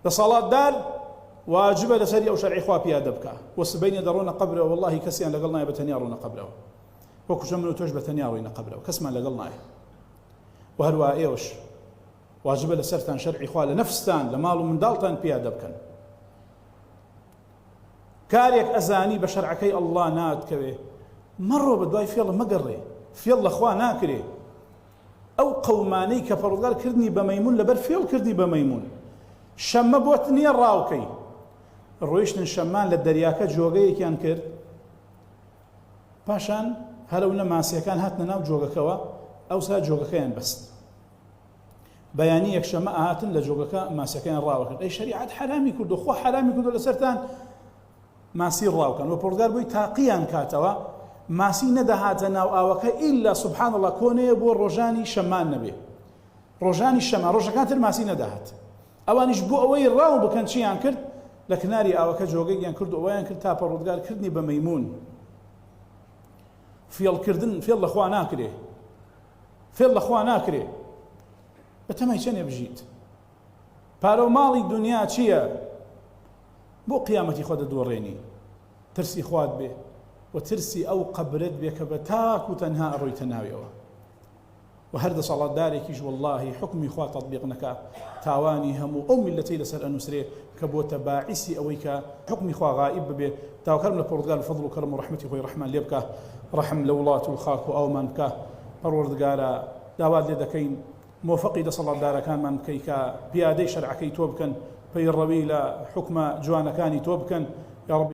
دەسەڵاتدار واجبە لەسەری ئەو شەرعی خوا پیادە بکا و سبەینێ دەڕۆنە قەبرەوە وەڵاهی کەسیان لەگەڵ نایە بە تەنیا ڕۆنە قەبرەوە وەکو چۆن من و تۆش بە تەنیا ڕۆینە قەبرەوە کەسمان لەگەڵ نایە و هەروە ئێوەش واجبە لەسەرتان شەرعی خوا لە نەفستان لە ماڵ و منداڵتان پیادە بکەن کارێک ئەزانی بە شەرعەکەی ئەڵڵا ناتکەوێ مەڕۆ بە دوای فێڵە مەگەڕێ فێڵ لە خوا ناکرێ ئەو قەومانەی کە پەروەردگار کردنی بە مەیمون لەبەر فێڵ کردنی بە مەیمون شەممە بۆت نییە ڕاوکەی ڕۆیشتن شەممان لە دەریاکە جۆگەیەکیان کرد پاشان هەرەونە ماسیەکان هاتنە ناو جۆگەکەوە ئەوسا جۆگەکەیان بەست بەیانی یەکشەمە ئاهاتن لە جۆگەکە ماسیەکەیان ڕاوە کرد ئەی شریعەت حرامی کردو خۆ حرامی کردو لەسەرتان ماسی ڕاوکەن وە پەروەردگار بۆی تاقیان کاتەوە ماسی نەدەهاتە ناو ئاوەکە ئیلا سبحان اللە کۆنەیە بۆ ڕۆژانی شەمان نەبێ ڕۆژانی شەمە ڕۆژەکان تر ماسی نەدەهات ئەوانیش بۆ ئەوەی ڕاو بکەن چیان کرد لە کناری ئاوەکە جۆگەیان کرد و ئەویان کرد تا پەروەردگار کردنی بە مەیمون فێڵکردن فێڵ لەخوا ناکرێ فێڵ لەخوا ناکرێ بەتەمای چەنێ بژیت پارە و ماڵی دنیا چییە؟ بۆ قیامەتی خۆت دەدۆڕێنی؟ ترسی خوات بێ و ترسی ئەو قەبرەت بێ کە بە تاک و تەنها ئەڕۆیتە ناویەوە و هەر دەسەڵاتدارێکیش وەڵڵاهی حوکمی خوا تەتبیق نەکا تاوانی هەموو ئەو میللەتەی لەسەر ئەنووسرێ کە بۆتە باعیسی ئەوەی کە حوکمی خوا غائیب ببێ داواکارم لە پەروەردگار بە فەضڵ و کەرەم و ڕەحمەتی خۆی ڕەحمان لێ بکا ڕەحم لە وڵات و خاک و ئاومان بکا پەروەردگارا داوات لێ دەکەین مۆفەقی دەسەڵاتدارەکانمان بکەی کە پیادەی شەرعەکەی تۆ بکەن، پەیڕەوی لە حوکمە جوانەکانی تۆ بکەن.